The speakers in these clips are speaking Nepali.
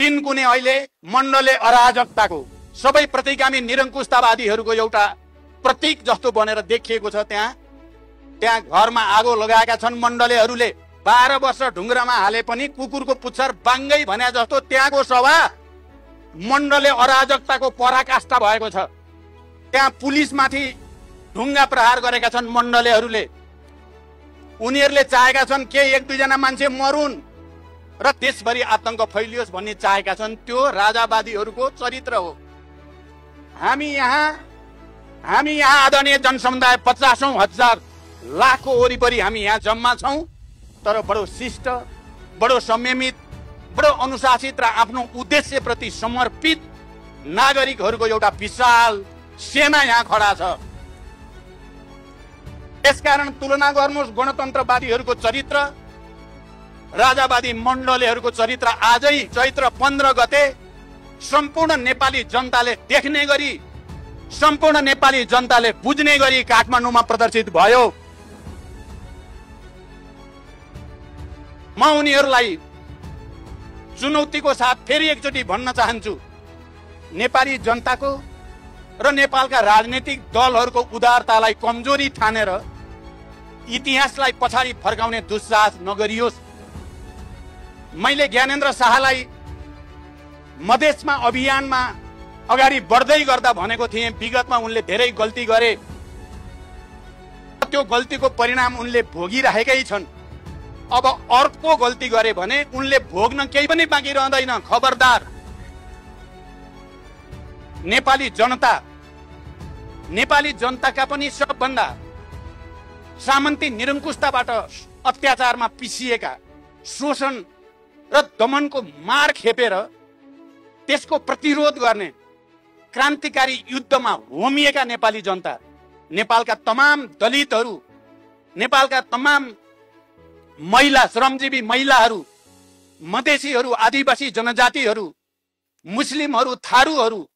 दिनकुने अहिले मण्डले अराजकताको सबै प्रतिगामी निरङ्कुशतावादीहरूको एउटा प्रतीक जस्तो बनेर देखिएको छ। त्यहाँ घरमा आगो लगाएका छन् मण्डलेहरूले। 12 वर्ष ढुङ्ग्रामा हाले पनि कुकुरको पुच्छर बाङ्गै भने जस्तो त्यहाँको सभा मण्डले अराजकताको पराकाष्ठा भएको छ। त्यहाँ पुलिसमाथि ढुङ्गा प्रहार गरेका छन् मण्डलेहरूले। उनीहरूले चाहेका छन् के 1-2 मान्छे मरुन् र देशभरि आतंक फैलियोस् भन्ने चाहेका छन्। त्यो राजावादीहरूको चरित्र हो। हामी यहाँ आदरणीय जनसमुदाय 50,000 लाखको वरिपरि हामी यहाँ जम्मा छौँ। तर बडो शिष्ट, बडो संयमित, बडो अनुशासित र आफ्नो उद्देश्यप्रति समर्पित नागरिकहरूको एउटा विशाल सेना यहाँ खडा छ। यसकारण तुलना गर्नुहोस् गणतन्त्रवादीहरूको चरित्र राजावादी मण्डलेहरूको चरित्र। आजै चैत्र 15 गते सम्पूर्ण नेपाली जनताले देख्ने गरी, सम्पूर्ण नेपाली जनताले बुझ्ने गरी काठमाडौँमा प्रदर्शित भयो। म उनीहरूलाई चुनौतीको साथ फेरि एकचोटि भन्न चाहन्छु, नेपाली जनताको र नेपालका राजनीतिक दलहरूको उदारतालाई कमजोरी ठानेर इतिहासलाई पछाडि फर्काउने दुस्साहस नगरियोस्। मैले ज्ञानेन्द्र शाहलाई मधेसमा अभियानमा अगाडि बढ्दै गर्दा भनेको थिएँ, विगतमा उनले धेरै गल्ती गरे, त्यो गल्तीको परिणाम उनले भोगिरहेकै छन्। अब अर्को गल्ती गरे भने उनले भोग्न केही पनि बाँकी रहँदैन। खबरदार, नेपाली जनताका पनि सबभन्दा सामन्ती निरङ्कुशताबाट अत्याचारमा पिसिएका, शोषण र दमनको मार खेपेर त्यसको प्रतिरोध गर्ने क्रान्तिकारी युद्धमा होमिएका नेपाली जनता, नेपालका तमाम दलितहरू, नेपालका तमाम महिला, श्रमजीवी महिलाहरू, मधेसीहरू, आदिवासी जनजातिहरू, मुस्लिमहरू, थारूहरू,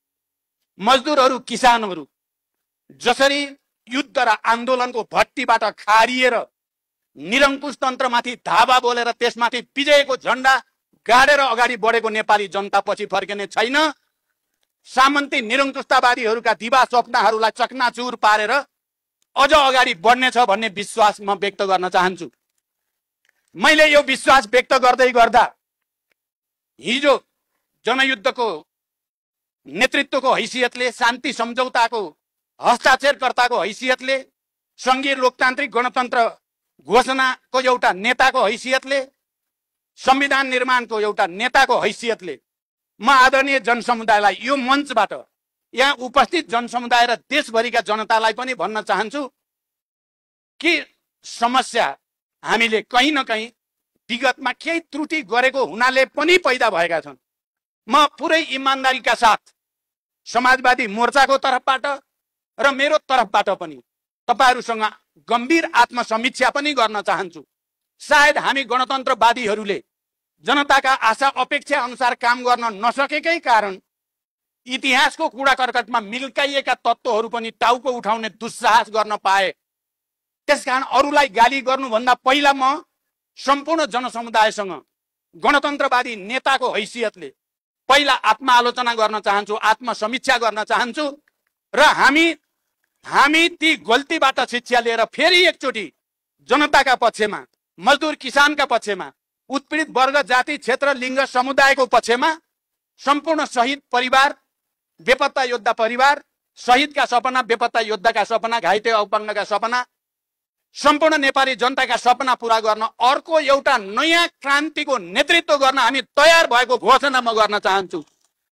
मजदुरहरू, किसानहरू जसरी युद्ध र आन्दोलनको भट्टीबाट खारिएर निरङ्कुश तन्त्रमाथि धावा बोलेर त्यसमाथि विजयको झण्डा गाडेर अगाडि बढेको नेपाली जनता पछि फर्किने छैन। सामन्ती निरङ्कुशतावादीहरूका दिवा स्वप्नहरूलाई चकनाचुर पारेर अझ अगाडि बढ्नेछ भन्ने विश्वास म व्यक्त गर्न चाहन्छु। मैले यो विश्वास व्यक्त गर्दै गर्दा हिजो जनयुद्धको नेतृत्वको हैसियतले, शान्ति सम्झौताको हस्ताक्षरकर्ताको हैसियतले, सङ्घीय लोकतान्त्रिक गणतन्त्र घोषणाको एउटा नेताको हैसियतले, संविधान निर्माणको एउटा नेताको हैसियतले म आदरणीय जनसमुदायलाई यो मञ्चबाट, यहाँ उपस्थित जनसमुदाय र देशभरिका जनतालाई पनि भन्न चाहन्छु कि समस्या हामीले कहीँ न कहीँ विगतमा केही त्रुटि गरेको हुनाले पनि पैदा भएका छन्। म पुरै इमानदारीका साथ समाजवादी मोर्चाको तर्फबाट र मेरो तर्फबाट पनि तपाईहरुसँग गम्भीर आत्मसमीक्षा पनि गर्न चाहन्छु। सायद हामी गणतन्त्रवादीहरूले जनताका आशा अपेक्षा अनुसार काम गर्न नसकेकै कारण इतिहासको कूडा कर्कटमा मिल्काइएका तत्त्वहरू पनि टाउको उठाउने दुस्साहस गर्न पाए। त्यसकारण अरूलाई गाली गर्नुभन्दा पहिला म सम्पूर्ण जनसमुदायसँग गणतन्त्रवादी नेताको हैसियतले पहिला आत्मआलोचना गर्न चाहन्छु, आत्मसमीक्षा गर्न चाहन्छु र हामी ती गल्तीबाट शिक्षा लिएर फेरि एकचोटि जनताका पक्षमा, मजदुर किसानका पक्षमा, उत्पीडित वर्ग, जाति, क्षेत्र, लिङ्ग, समुदायको पक्षमा, सम्पूर्ण शहीद परिवार, बेपत्ता योद्धा परिवार, शहीदका सपना, बेपत्ता योद्धाका सपना, घाइते अपङ्गका सपना, सम्पूर्ण नेपाली जनताका सपना पूरा गर्न अर्को एउटा नयाँ क्रान्तिको नेतृत्व गर्न हामी तयार भएको घोषणा म गर्न चाहन्छु।